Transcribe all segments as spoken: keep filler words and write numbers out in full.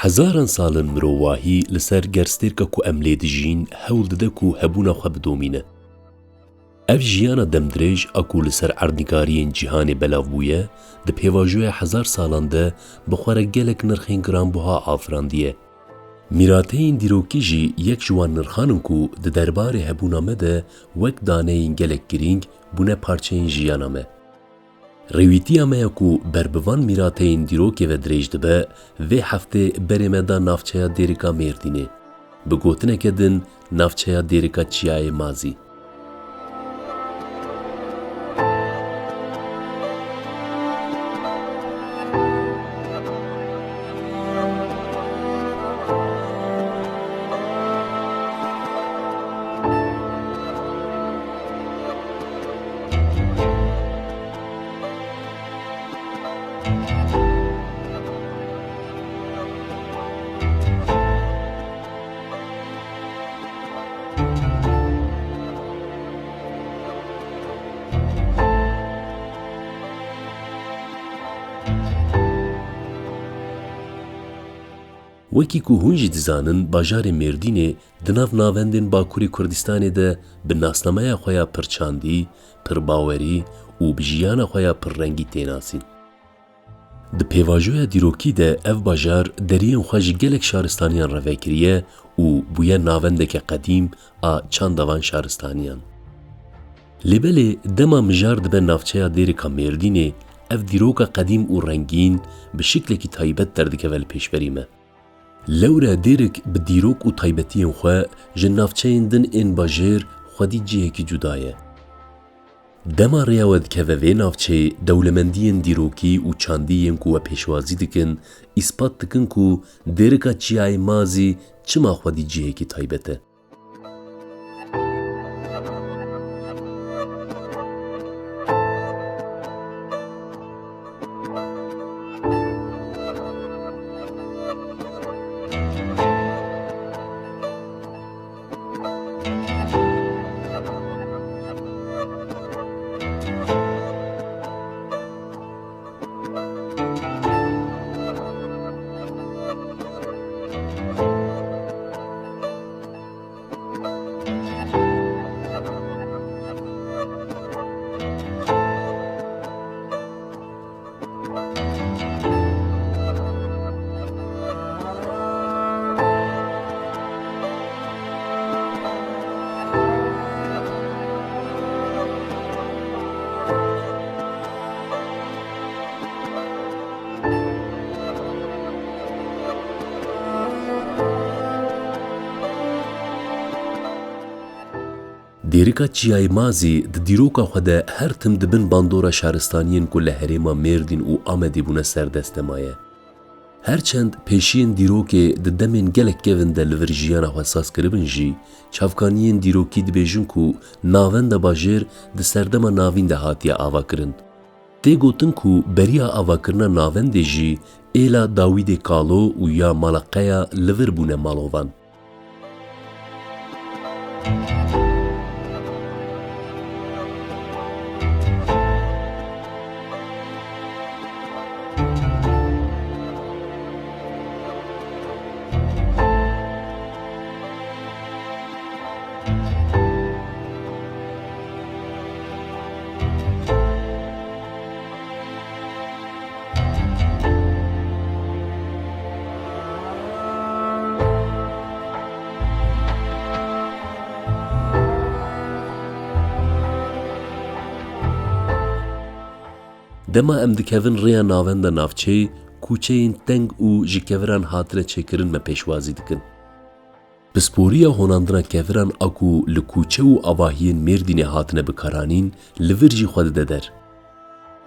Hezaran sal in mirovahî li ser gerstêrka ku em lê dijîn hewl dide ku hebûna xwe bidomîne. Ev jiyana demdirêj a ku li ser erdnîgariyên cîhanê belav bûye, di pêvajoya hezar salan de bi xwe re gelek nirxên giranbuha afirandiye. Mîrateyên dîrokî jî yek ji wan nirxan in ku di derbarê hebûna me de wek daneyên gelek girîng bûne parçeyên jiyana me. Rêwîtiya me ya ku ber bi van mîrateyên dîrokê ve dirêj dibe, vê heftê berê me da navçeya Dêrika Mêrdînê. Bi gotineke din, navçeya Dêrika Çiyayê Mazî. Wekî ku hûn jî dizanin, bajarê Mêrdînê di nav navendên Bakurê Kurdistanê de bi nasnameya xwe ya pirçandî, pirbawerî û bi jiyana xwe ya pirrengî tê nasîn. Di pêvajoya dîrokî de ev bajar deriyên xwe ji gelek şaristaniyan re vekiriye û bûye navendeke qedîm a çanda van şaristaniyan. Lê belê dema mijar dibe navçeya Dêrika Mêrdînê, ev dîroka qedîm û rengîn bi şiklekî taybet derdikeve li pêşberî me. Lewre Dêrik bi dîrok û taybetiyên xwe ji navçeyên din ên bajêr xwedî cihekî cuda ye. Dema rêya we dikeve vê navçeyê, dewlemendiyên dîrokî û çandî yên ku we pêşwazî dikin, îspat dikin ku Dêrika Çiyayê Mazî çima xwedî cihekî taybet e. Dêrika Çiyayê Mazî di dîroka xwe de her tim di bin bandora şaristaniyên ku li herêma Mêrdîn û Amedê bûne serdest de maye. Her çend pêşiyên dîrokê di demên gelek kevin de li vir jiyana xwe saz kiribin jî, çavkaniyên dîrokî dibêjin ku navenda bajêr di serdema navîn de hatiye avakirin. Tê gotin ku beriya avakirina navendê jî êla Dawîdê Kalo û ya Mala Qeya li vir bûne malovan. Dema em dikevin rêya navenda navçeyê, kûçeyên teng û ji keviran hatine çêkirin me pêşwazî dikin. Pisporiya honandina keviran a ku li kûçe û avahiyên Mêrdînê hatine bikaranîn, li vir jî xwe dide der.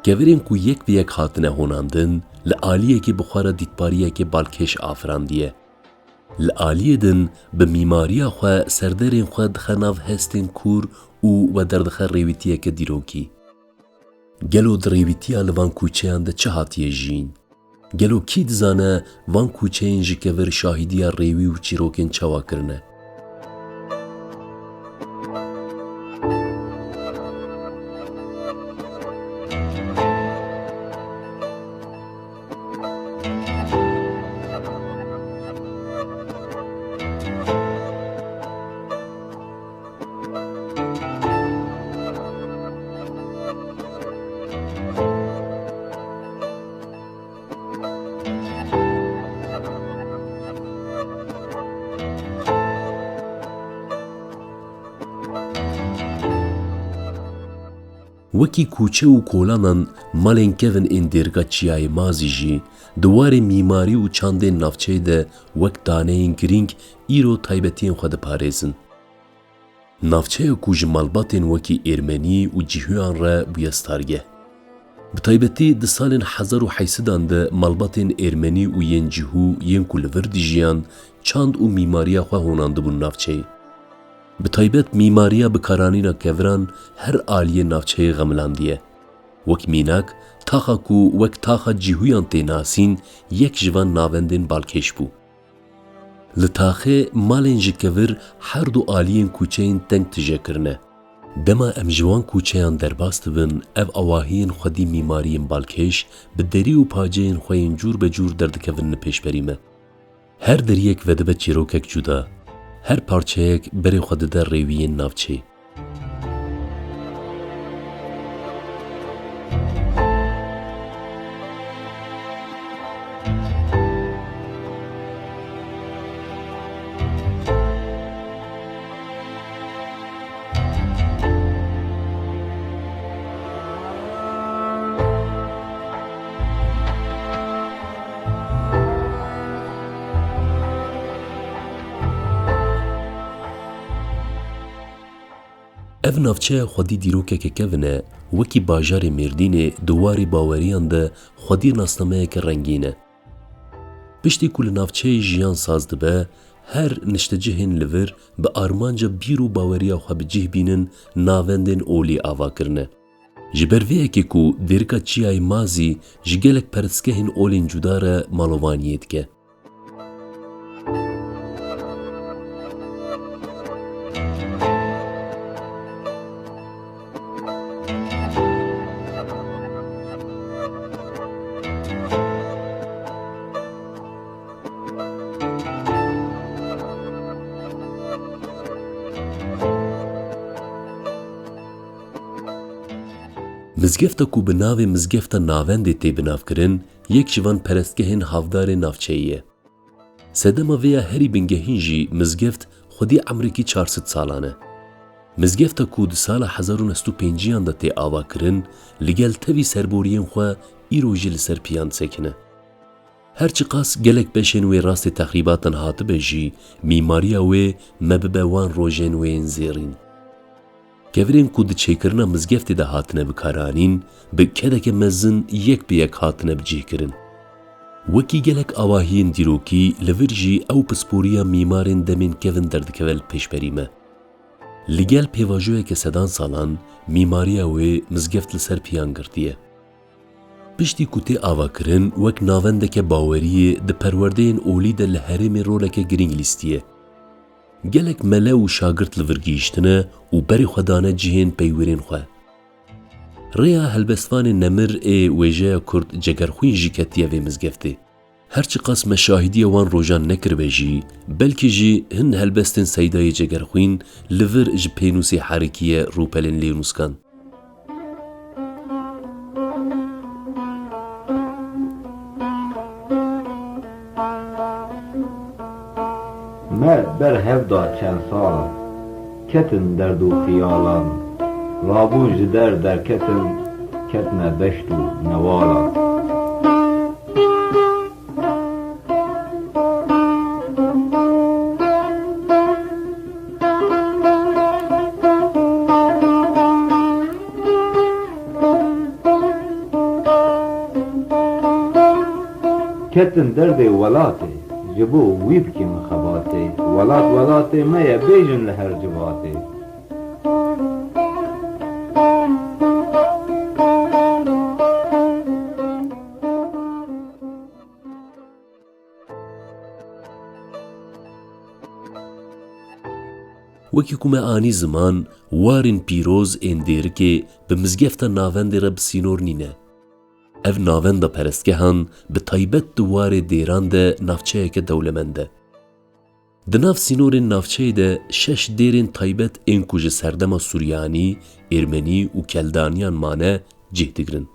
Kevirên ku yek bi yek hatine honandin, li aliyekê bi xwe re dîtbariyekê balkêş afirandiye. Li aliyê din bi mîmariya xwe serderên xwe dixe nav hestên kûr û we derdixe rêwîtiyeke dîrokî. Gelo di rêwîtiya li van kûçeyan de çi hatiye jiyîn? Gelo kî dizane van kûçeyên ji kevir şahîdiya rêwî û çîrokên çawa kirine? Wekî kûçe û kolanan, malên kevin ên dêrika Çiyayê Mazî jî di warê mîmarî û çandên navçeyê de wek daneyên girîng îro taybetiyên xwe diparêzin. Navçeya ku ji malbatên wekî Êrmenî û Cîhuyan re bûye stargeh. Bi taybetî di salên hezar û heysidan de malbatên Êrmenî û yên Cîhû yên ku li vir dijiyan, çand û mîmariya xwe honandibûn navçeyê. Bi taybet mîmariya bikaranîna keviran her aliyê navçeyê xemilandiye. Wek mînak, taxa ku wek taxa Cîhûyan tê nasîn, yek ji van navendên balkêş bû. Li taxê malên ji kevir her du aliyên kûçeyên teng tije kirine. Dema em ji wan kûçeyan derbas dibin, ev awahiyên xwedî mîmariyên balkêş bi derî û paceyên xwe yên cûr be cûr derdikevin li pêşberî me. Her deriyek vedibe çîrokek cuda, her parçeyek berê xwe dide rêwiyên navçeyê. Ev navçeya xwedî dîrokeke kevin e, wekî bajarê Mêrdînê di warê baweriyan de xwedî nasnameyeke rengîn e. Piştî ku li navçeyê jiyan saz dibe, her niştecihên li vir bi armanca bîr û baweriya xwe bi cih bînin, navendên olî ava kirine. Ji ber vê yekê ku dêrika Çiyayê Mazî ji gelek perestgehên olên cuda re malovaniyê dike. Mizgefta ku bi navê Mizgefta Navendê tê binavkirin, yek ji van perestgehên havdarê navçeyê ye. Sedema vê ya herî bingehîn jî mizgeft xwedî emrekî çar sed salan e. Mizgefta ku di sala hezar û neh sed û pêncî yan de tê avakirin, li gel tevî serboriyên xwe îro jî li ser piyan disekine. Her çiqas gelek beşên wê rastê texrîbatan hatibe jî, mîmariya wê me bibe wan rojên wê yên zêrîn. Kevirên ku di çêkirina mizgeftê de hatine bikaranîn, bi kedeke mezin yek bi yek hatine bicihkirin. Wekî gelek awahiyên dîrokî, li vir jî ew pisporiya mîmarên demên kevin derdikeve li pêşberî me. Li gel pêvajoyeke sedan salan, mîmariya wê mizgeft li ser piyan girtiye. Piştî ku tê avakirin, wek navendeke baweriyê di perwerdeyên olî de li herêmê roleke girîng lîstiye. Gelek mele û şagirt li vir gihîştine û berê xwe dane cihên peywirên xwe. Rêya helbestvanê nemir ê wêjeya kurd Cegerxwîn jî ketiye vê mizgeftê. Her çiqas me şahidiyê wan rojan nekiribe jî, belkî jî hin helbestên Seydayê Cegerxwîn li vir ji pênûsê herikiye rûpelên lênûskan. Me ber hev da çend salan, ketin derd û xiyalan. Rabûn ji der derketin, ketine deşt û newalan. Ketin derdê welatê, ji bo wî bikin xebatê. Welat welatê me ye, bêjin li her civatê. Wekî ku me anî ziman, warên pîroz ên dêrikê bi mizgefta navendê re bi sînor nîne. Ev navenda perestgehan bi taybet di warê dêran de navçeyeke dewlemend e. Di nav sînorên navçeyê de şeş dêrên taybet ên ku ji serdema Suryanî, Êrmenî û Keldaniyan mane cih digirin.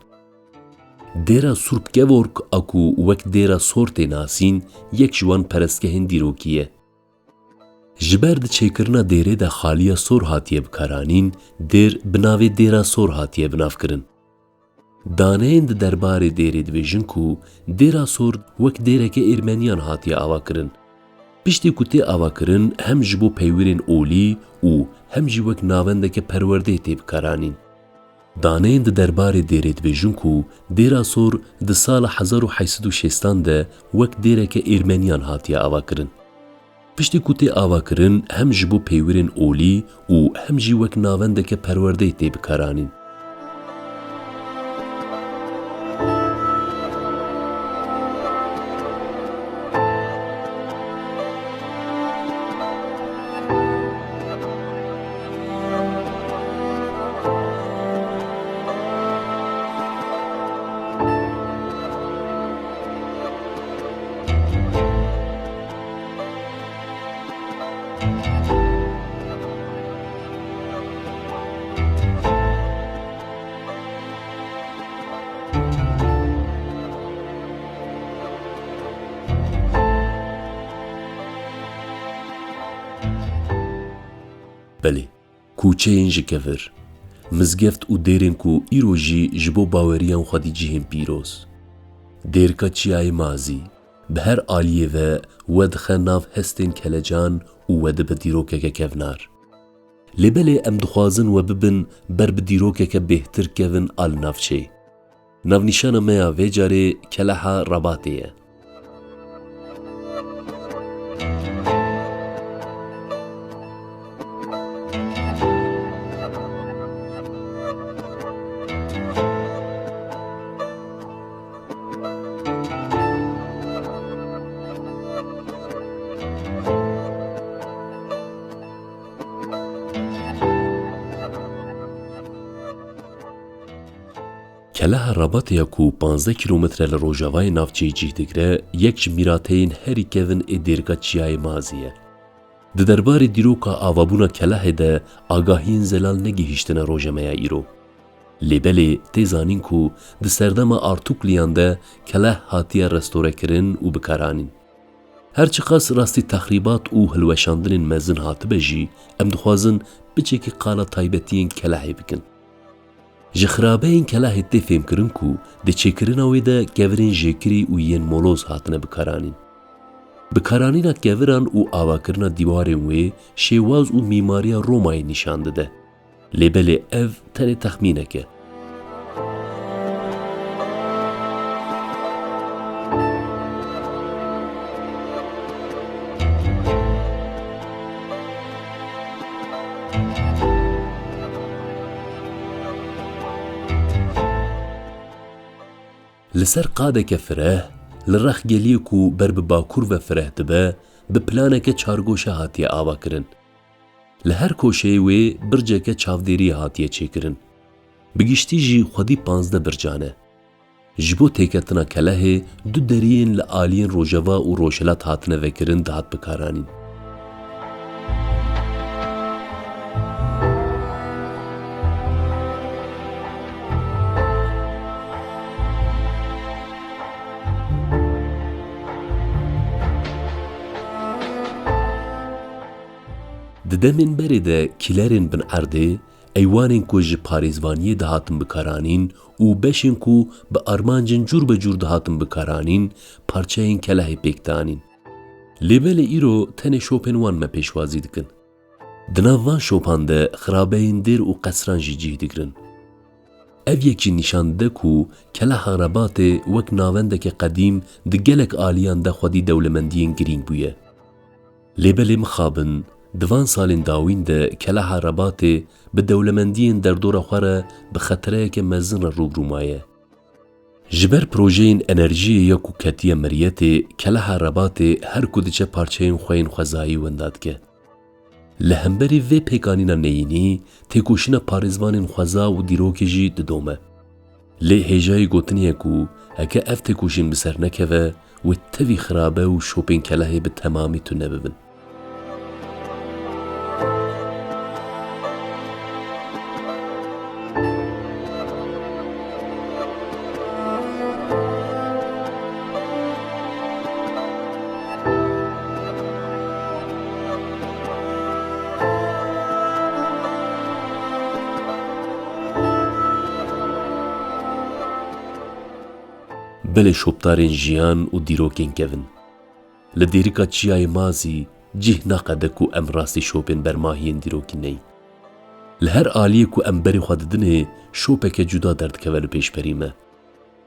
Dêra Surp Kevork a ku wek dêra sor tê nasîn, yek ji wan perestgehên dîrokî ye. Ji ber di çêkirina dêrê de xaliya sor hatiye bikaranîn, dêr bi navê Dêra Sor hatiye binavkirin. Daneyên di derbarê dêrê dibêjin ku Dêra Sor wek dêreke Êrmeniyan hatiye avakirin. Piştî ku tê avakirin, hem ji bo peywirên olî û hem jî wek navendeke perwerdeyê tê bikaranîn. Daneyên di derbarê dêrê dibêjin ku Dêra Sor di sala hezar û heşt sed û şêstan de wek dêreke Êrmeniyan hatiye avakirin. Piştî ku tê avakirin, hem ji bo peywirên olî û hem jî wek navendeke perwerdeyê tê bikaranîn. Belê, koçeyên ji kevir, mizgeft û dêrên ku îro jî ji bo baweriyan xwedî cihên pîroz. Dêrka Çiyayê Mazî, bi her aliyê ve we dixe nav hestên kelecan û we dibe dîrokeke kevnar. Lê belê em dixwazin we bibin ber bi dîrokeke bêhtir kevin a li navçeyê. Navnîşana me ya vê carê Keleha Rebatê ye. Keleha Rebatê ya ku panzdeh kîlometre li rojavayê navçeyê cih digire, yek ji mîrateyên herî kevin ê Dêrka Çiyayê Mazî ye. Di derbarê dîroka avabûna Kelehê de agahiyên zelal negihîştine roja me ya îro. Lê belê tê zanîn ku di serdema Artukliyan de Keleh hatiye restorekirin û bikaranîn. Her çiqas rastî texrîbat û hilweşandinên mezin hatibe jî, em dixwazin piçekî qala taybetiyên Kelehê bikin. Ji xirabeyên Kelehê tê fêmkirin ku di çêkirina wê de kevirên jêkirî û yên moloz hatine bikaranîn. Bikaranîna keviran û avakirina dîwarên wê şêwaz û mîmariya Romayê nîşan dide. Lê belê ev tenê texmînek e. Li ser qadeke fireh, li rex geliyê ku ber bi bakur ve fireh dibe, bi planeke çargoşe hatiye avakirin. Li her koşeyê wê birceke çavdêriyê hatiye çêkirin. Bi giştî jî xwedî panzdeh bircan e. Ji bo têketina Kelehê du deriyên li aliyên rojeva û rojhilat hatine vekirin dihat bikaranîn. Di demên berê de kîlerên bin erdê, eywanên ku ji parêzvaniyê dihatin bikaranîn û beşên ku bi armancên cûr be cûr dihatin bikaranîn, parçeyên Kelehê pêk dianîn. Lê belê îro tenê şopên wan me pêşwazî dikin. Di nav van şopan de xirabeyên dêr û qesran jî cih digirin. Ev yek jî nîşan dide ku Keleha Rebatê wek navendeke qedîm di gelek aliyan de xwedî dewlemendiyên girîng bûye. Lê belê mixabin, di van salên dawîn de Keleha Rebatê bi dewlemendiyên derdora xwe re bi xetereyeke mezin re rû bi rû maye. Ji ber projeyên enerjiyê ya ku ketiye meriyetê, Keleha Rebatê her ku diçe parçeyên xwe yên xwezayî wenda dike. Li hemberî vê pêkanîna neyînî, têkoşîna parêzvanên xweza û dîrokê jî didome. Lê hêjayî gotinê ye ku heke ev têkoşîn bi ser nekeve, wê tevî xirabe û şopên Kelehê bi temamî tune bibin. Lê şopdarên jiyan û dîrokên kevin. Li Dêrika Çiyayê Mazî cih naqede ku em rastî şopên bermahiyên dîrokî neyin. Li her aliyê ku em berê xwe didinê, şopeke cuda derdikeve li pêşberî me.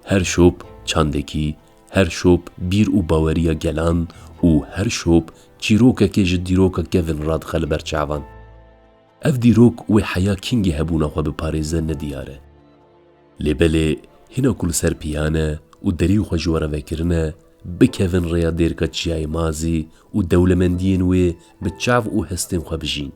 Her şop çandekî, her şop bîr û baweriya gelan û her şop çîrokekê ji dîroka kevin radixe li ber çavan. Ev dîrok wê heya kîngî hebûna xwe biparêze ne diyar e. Lê belê hîna ku li ser piyan e û derî xwe ji we re vekirine, bikevin rêya Dêrika Çiyayê Mazî û dewlemendiyên wê bi çav û hestên xwe bijîn.